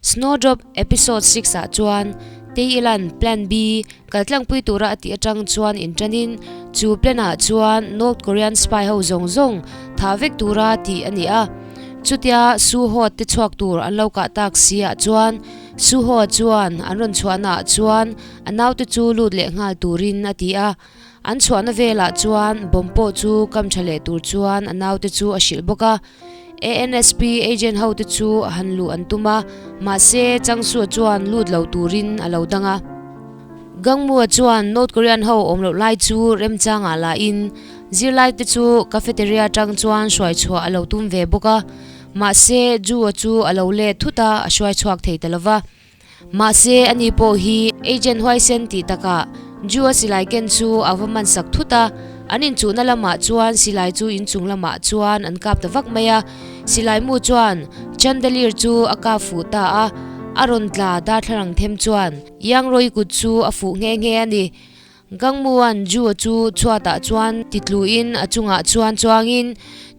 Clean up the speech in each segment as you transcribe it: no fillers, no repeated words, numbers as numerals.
Snowdrop episode 6 ah chuan Teilan Plan B kaltlangpui tura a tih atang chuan inṭanin chu plan ah chuan North Korean spy ho zawng zawng thah vek tura tih a ni a. Chutia Suho te chhuak tur an lo kah tak si ah chuan Suho chuan an rawn chhuahna ah chuan a naute chu lut leh nghal turin a ti a. An chhuahna velah chuan bomb pawh chu kam tha leh tur chuan a naute chu a hrilh bawk a. ANSP agent hote chu han luh an tum a, mahse Changsu chuan lut lo turin a lo dang a. Gangmua chuan North Korean ho awm loh lai chu remchangah la in zirlaite chu cafeteria atang chuan hruai chhuah a lo tum ve bawk a, mahse Ju-a chu a lo let thut a, a hruai chhuak thei ta lo va. Mahse ani pawh hi agent huaisen tih takah Ju-a silai ken chu a va man sak thut a, an inchuhna lamah chuan silai chu inchung lamah chuan an kap ta vak mai a, silai mu chuan chandelier chu a kap fuh ta a, a rawn tla darthlalang them chuan Yangroi kut chu a fuh nghe nghe a ni. Gangmuan Ju chu chhuatah chuan titluin a chungah chuan chuangin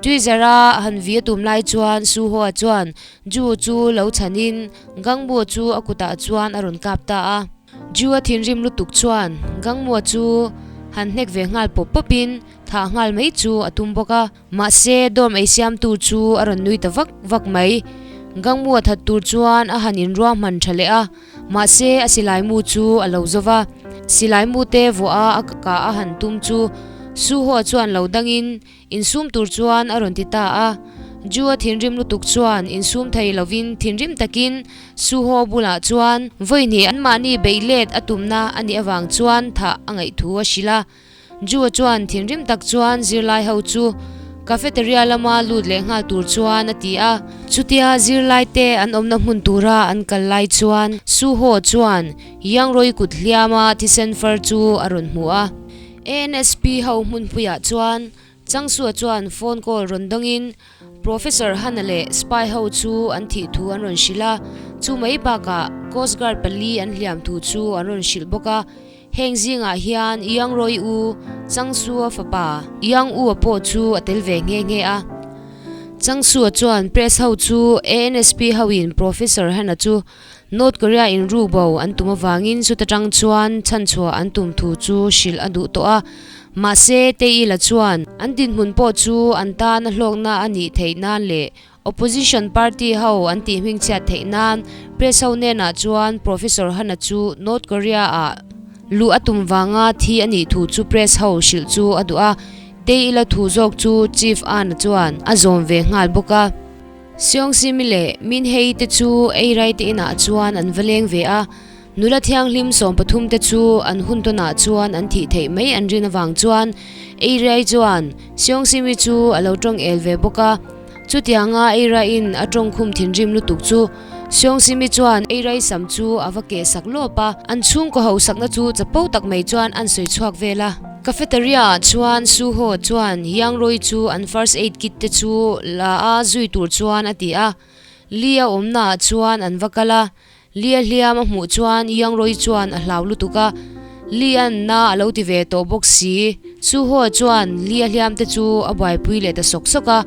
tweezer a han vi a tum lai chuan Suho-a chuan Ju chu lo chhanin Gangmu chu a kutah chuan a rawn kap ta a. Ju a thinrim lutuk chuan Gangmua chu han hnek ve nghal pawp pawpin thah nghal mai chu a tum bawk a. Mahse dawm ei siamtu chu a rawn nui ta vak vak mai. Gangmua that tur chuan a han inruahman tha leh a. Mahse, a silai mu chu a lo zo va, silai mu te vuah a a kah a han tum chu Suho chuan lo dangin insum tur chuan a rawn ti ta a. Ju a thinrim lutuk chuan insum thei lovin thinrim takin Suho bulah chuan vawi hnih anmahni beih let a tumna a nih avang chuan thah a ngaih thu a hrilh a. Ju chuan thinrim tak chuan zirlai ho chu cafeteria lama lut leh nghal tur chuan a ti a. Chutia zirlai te an awmna hmun tura an kal lai chuan Su Ho chuan Yangroi kut hliama thisen far chu a rawn hmu a. ANSP ho hmunpuiah chuan Changsua chuan phone call rawn dawngin Professor Hana leh spy ho chu an thih thu an rawn hrilh a, chu mai bakah Coast Guard pali an hliam thu chu an rawn hrilh bawk a. Heng zingah hian Yang Roi U, Chang Su-a fapa Yang U-a pawh chu a tel ve nghe nghe a. Chang Su-a chuan press ho chu ANSP hoin Professor Hana chu North Korea in ru bo an tum avangin chuta tang chuan chhanchhuah an tum thu chu hrilh a duh tawh a. Mahse, Tei la chuan an dinhmun pawh chu an tan a hlawkna a nih theih nan leh Opposition party ho an tih hmingchhiat theih nan press ho hnenah chuan Professor Hana chu North Korea ah luh a tum vanga thi a nih thu chu press ho hrilh chu a duh a, Tei ila thu zawk chu Chief Ahn-a chuan a zawm ve nghal bawk a. Seong Simi leh Min Hei te chu ei rai te inah chuan an va leng ve a, nula thianghlim 13 te chu an hun tawnah chuan an thih theih mai an rin avang chuan ei rai chuan Seong Simi chu a lo tawng el ve bawk a. Chutianga Eira-in a tawngkhum thinrim lutuk chu Seongsimi chuan Eirai sam chu a va keh sak lawp a, an chhungkaw hausakna chu chapo tak mai chuan an sawi chhuak vel a. Cafeteria ah chuan Suho chuan Yangroi chu an first aid kit te chu la a zui tur chuan a ti a, Lee a awmna ah chuan an va kal a, Lee a hliam a hmuh chuan Yangroi chuan a hlau lutuk a, Lee an na a lo ti ve tawh bawk si. Suho chuan Lee a hliam te chu a buaipui leh ta sawk sawk a.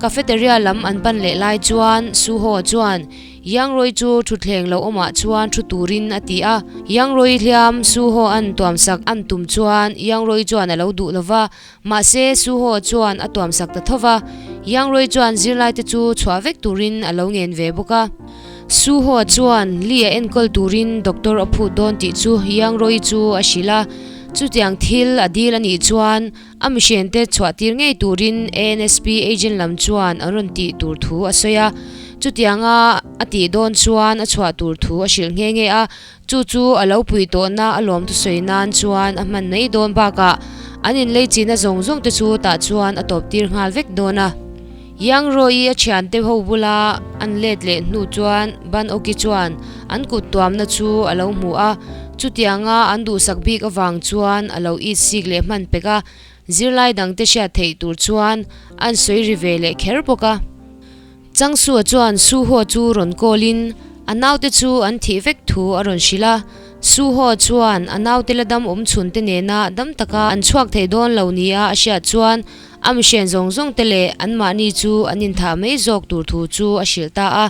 Cafeteria lam an pan leh lai chuan Suho chuan Yangroi chu thutthleng lo awmah chuan thu turin a ti a. Yangroi hliam Suho an tuamsak an tum chuan Yangroi chuan a lo duh lo va, mahse Suho chuan a tuamsak ta tho va. Yangroi chuan zirlaite chu chhuah vek turin a lo ngen ve bawk a. Suho chuan Lee a enkawl turin doctor a phut dawn tih chu Yang Roi chu a hrilh a, chutiang thil a dil a nih chuan a mihriante chhuah tir ngei turin ANSP agent lam chuan an rawn tih tur thu a sawi a, chutianga a tih dawn chuan a chhuah tur thu a hrilh nghe nghe a, chu chu a lo pui tawhna a lawm thusawi nan chuan a hman mai dawn bakah an inlei chihna zawng zawng te chu tah chuan a tawp tir nghal vek dawn a. Yang Roi a thiante ho bula an let leh hnu chuan Ban Oki chuan an kut tuamna chu a lo hmu a, chutianga an duhsak bik avang chuan a lo it sik leh hman pek a, zirlai dangte hriat theih tur chuan an sawi ri ve leh kher bawk a. Changsua chuan Suho chu rawn call in a naute chu an thih vek thu a rawn hrilh a, Suho chuan a naute la dam awm chhun te nena dam taka an chhuak thei dawn lo nia a hriat chuan A mihrian zawng zawng te leh anmahni chu an inthah mai zawk tur thu chu a hrilh ta a.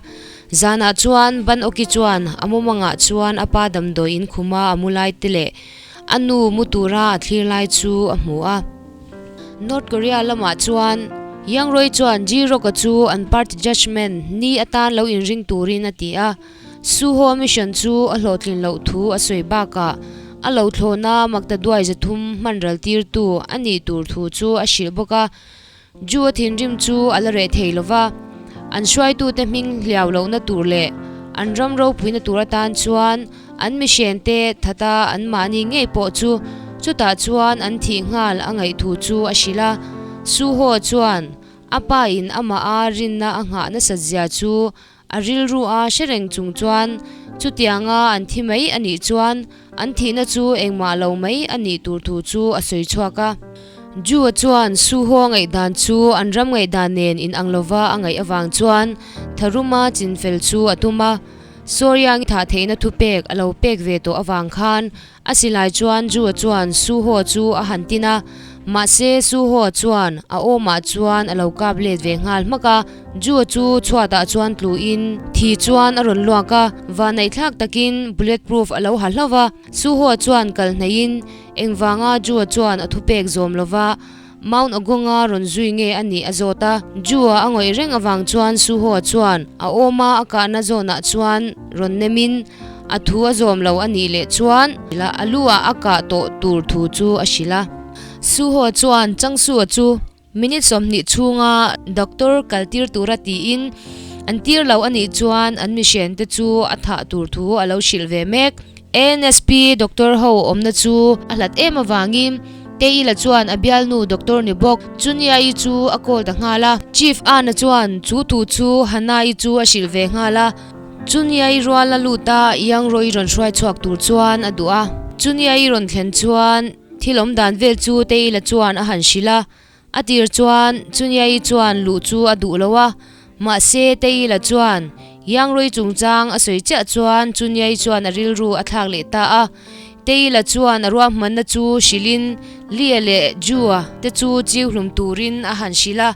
Zanah chuan Ban Awki chuan a mumangah chuan a pa damdawi in khuma a mu lai te leh a nu mu tura a thlir lai chu a hmu a. North Korea lamah chuan Yang Roi chuan Ji Rock-a chu an party judgement ni atan lo inring turin a ti a. Suho mission chu a hlawhtlin loh thu a sawi bakah a lo thlawhna makta duai 300 hman ral tirtu a nih tur thu chu a hrilh bawk a. Ju a thinrim chu a la reh thei lova, an hruaitute hming hliau lohna tur leh an ram ropuina tur atan chuan an mihrente thata anmahni ngei pawh chu chutah chuan an thih nghal a ngaih thu chu a hrilh a. Suho chuan a pa in amah a rinna a nghah nasat zia chu A rilru a hre reng chung chuan chutianga an thi mai a nih chuan an thihna chu engmah lo mai a nih tur thu chu a sawi chhuak a. Ju-a chuan Suho ngaihdan chu an ram ngaihdan nen inang lova a ngaih avang chuan Tharuma chinfel chu a tum a. Sawriang thah theihna thupek a lo pek ve tawh avang khan A silai chuan Ju-a chuan Suho chu a han tin a, mahse Suho chuan a awmah chuan a lo kap let ve nghal hmak a. Ju-a chu chhuatah chuan tluin thi chuan a rawn luak a, vanneihthlak takin bullet proof a lo ha hlauh va. Suho chuan kal hnaihin engvanga Ju-a chuan a thupek zawm lova Mount Ogonga rawn zui nge a nih a zawt a. Ju-a a ngawih reng avang chuan Suho-a chuan a awma a kahna zawnah chuan rawn nemin a thu a zawm lo a nih leh chuan a lu-ah a kah tawh tur thu chu a hrilh a. Suho-a chuan Changsu-a chu minute 20 chhunga doctor kal tir tura tiin an tir lo a nih chuan an mihriante chu a thah tur thu a lo hrilh ve mek. ANSP doctor ho awmna chu a hlat em avangin Teila chuan a bialnu doctor ni bawk Chunia-i chu a call ta nghal a. Chief Anna chuan chu thu chu Hannah-i chu a hrilh ve nghal a. Chunia-i rual a lut a, Yang Roi rawn hruai chhuak tur chuan a duh a. Chunia-i rawn thlen chuan thil awm dan vel chu Teila chuan a han hrilh a. A tir chuan Chunia-i chuan luh chu a duh lo a, mahse Teila chuan Yang Roi chungchang a sawi chiah chuan Chunia-i chuan a rilru a thlak leh ta a. Teila chuan a ruahmanna chu hrilhin Lia leh Ju-a te chu chiu hlum turin a han hrilh a.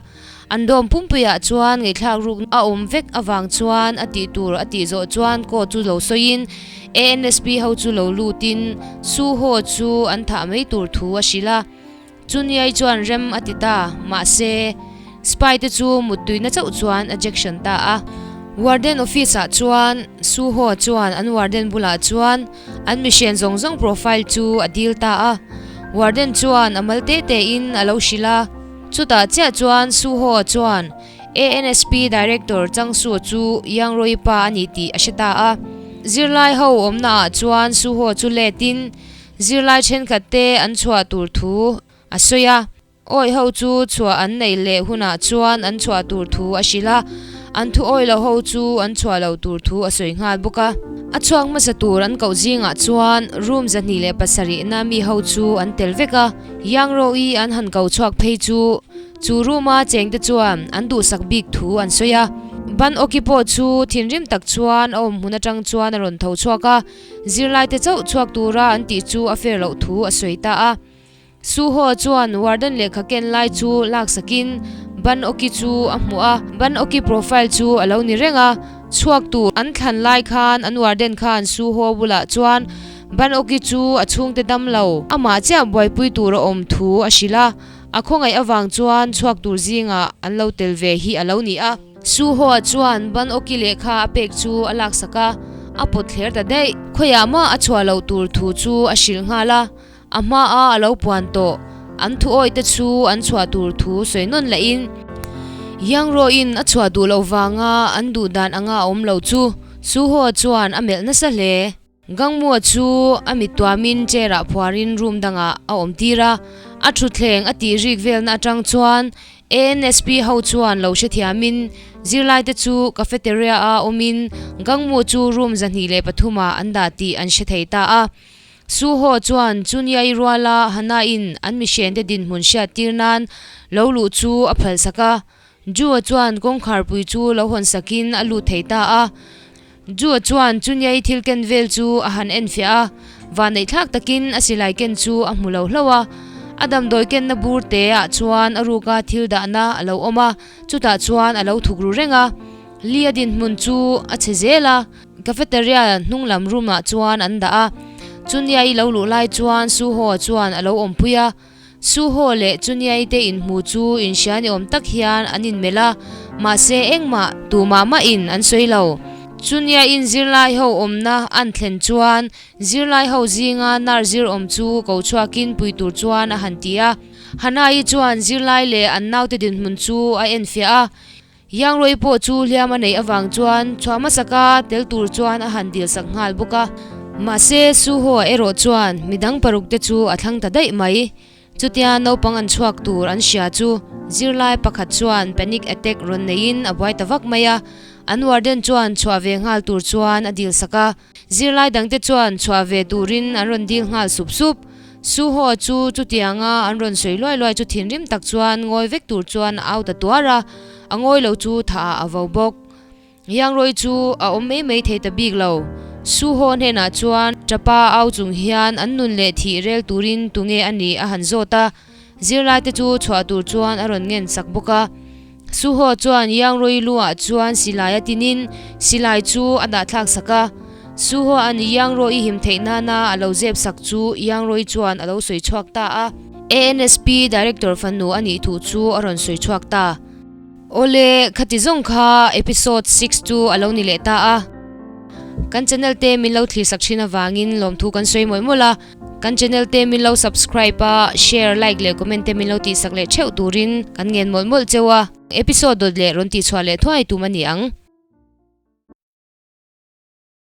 An dawm pumpuiah chuan ngaihthlak ruk a awm vek avang chuan a tih tur a tih zawh chuan court chu lo sawiin ANSP ho chu lo lutin Su Ho chu an thah mai tur thu a hrilh a. Chuniai chuan rem a ti ta, mahse, spy te chu muttuina chauh chuan a jection ta a. Warden office ah chuan Su Ho chuan an warden bulah chuan an mihrian zawng zawng profile chu a dil ta a. Warden chuan a mal te te in a lo hrilh a. Chutah chiah chuan Su Ho chuan ANSP Director Chang Su chu Yang Roi pa a ni tih a hre ta a. Zirlai ho awmna ah chuan Su Ho chu let in Zirlai thenkhat te an chhuah tur thu a sawi a, awi ho chu chhuah an neih leh hunah chuan an chhuah tur thu a hrilh a, an thu awi lo ho chu an chhuah lo tur thu a sawi nghal bawk a. A chhuak hmasa tur an koh zingah chuan room 27 na mi ho chu an tel vek a, Yang Ro-i an han ko chhuak phei chu Chu room-a chengte chuan an duhsak bik thu an sawi a, Ban Awki pawh chu thinrim tak chuan a awm hmun atang chuan a rawn tho chhuak a, Zirlaite chauh chhuak tura an tih chu a fair loh thu a sawi ta a. Su Ho chuan warden lehkha ken lai chu laksakin Ban Awki chu a hmuh a, Ban Awki profile chu a lo ni reng a, chhuak tur an thlan lai khan an warden khan Su Ho bulah chuan Ban Awki chu a chhungte dam lo, amah chiah buaipui tur a awm thu a hrilh a, a khawngaih avang chuan chhuak tur zingah an lo tel ve hi a lo ni a. Su Hoa chuan Ban Awki lehkha a pek chu a laksak a, a pawt thler ta daih. Khawiah mah a chhuah loh tur thu chu a hrilh nghal a, a hmaa a lo puan tawh an thu awih te chu an chhuah tur thu sawi nawn lahin Yang Rawin a chhuah duh loh vanga an duh dan anga a awm lo chu Su Hoa chuan a melh nasa hle. Gangmua chu a mit tuamin chair ah phuarin room dangah a awm tir a, a thutthleng a tih rik velna atang chuan ANSP ho chuan lo hrethiamin zirlaite chu cafeteria a awmin Gangmu chu room 203 ah an dah tih an hre thei ta a. Su Ho chuan Chuniai ruala Hana-in an mihrente dinhmun hriat tir nan lo luh chu a phalsak a, Ju-a chuan kawngkharpui chu lo hawn sakin a lut thei ta a. Ju-a chuan Chuniai thil ken vel chu a han enfiah a, vanneihthlak takin a silai ken chu a hmu lo hlauh a. A damdawi kenna bur te ah chuan a ruka thil dahna a lo awm a, chutah chuan a lo thuk ru reng a. Lee-a dinhmun chu a chhe zel a, cafeteria hnung lam room ah chuan an dah a. Chunia-i lo luh lai chuan Suho-a chuan a lo awmpui a. Suho leh Chunia-i te inhmu chu inhria ni awm tak hian an inmelh a, mahse engmah tumah mahin an sawi lo. Chunia-in zirlai ho awmna an thlen chuan zirlai ho zinga nurse zir awm chu ko chhuakin pui tur chuan a han ti a. Hana-i chuan zirlai leh an naute dinhmun chu a enfiah a, Yangroi pawh chu hliam a neih avang chuan chhuah hmasaka tel tur chuan a han dilsak nghal bawk a. Mahse, Suho-a erawh chuan midang paruk te chu a thlang ta daih mai. Chutia naupang an chhuak tur an hria chu zirlai pakhat chuan panic attack rawn neiin a buai ta vak mai a. An warden chuan chhuah ve nghal tur chuan a dilsak a. Zirlai dangte chuan chhuah ve turin an rawn dil nghal sup sup. Suho chu chutianga an rawn sawi luai luai chu thinrim tak chuan ngawi vek tur chuan a au ta tuar a, a ngawi lo chu thah ah a vo bawk. Yangroi chu a awm mai mai thei ta bik lo. Suho hnenah chuan tapa au chung hian an nun leh thih rel turin tunge a nih a han zawt a, zirlaite chu chhuah tur chuan a rawn ngen sak bawk a. Suho chuan Yangroi lu ah chuan silai a tinin silai chu a dah thlak sak a. Suho an Yangroi him theih nana a lo zep sak chu Yangroi chuan a lo sawi chhuak ta a. ANSP Director fanu a nih thu chu a rawn sawi chhuak ta. Awle, khati zawng kha episode 6 chu a lo ni leh ta a. Kan channel te min lo thlir sak thin avangin lawmthu kan sawi mawlh mawlh a. Kan channel te min lo subscribe a, share, like leh comment te min lo tihsak leh theuh turin kan ngen mawlh mawlh cheu a. Episode dawt leh rawn tihchhuah leh thuai tum a ni ang.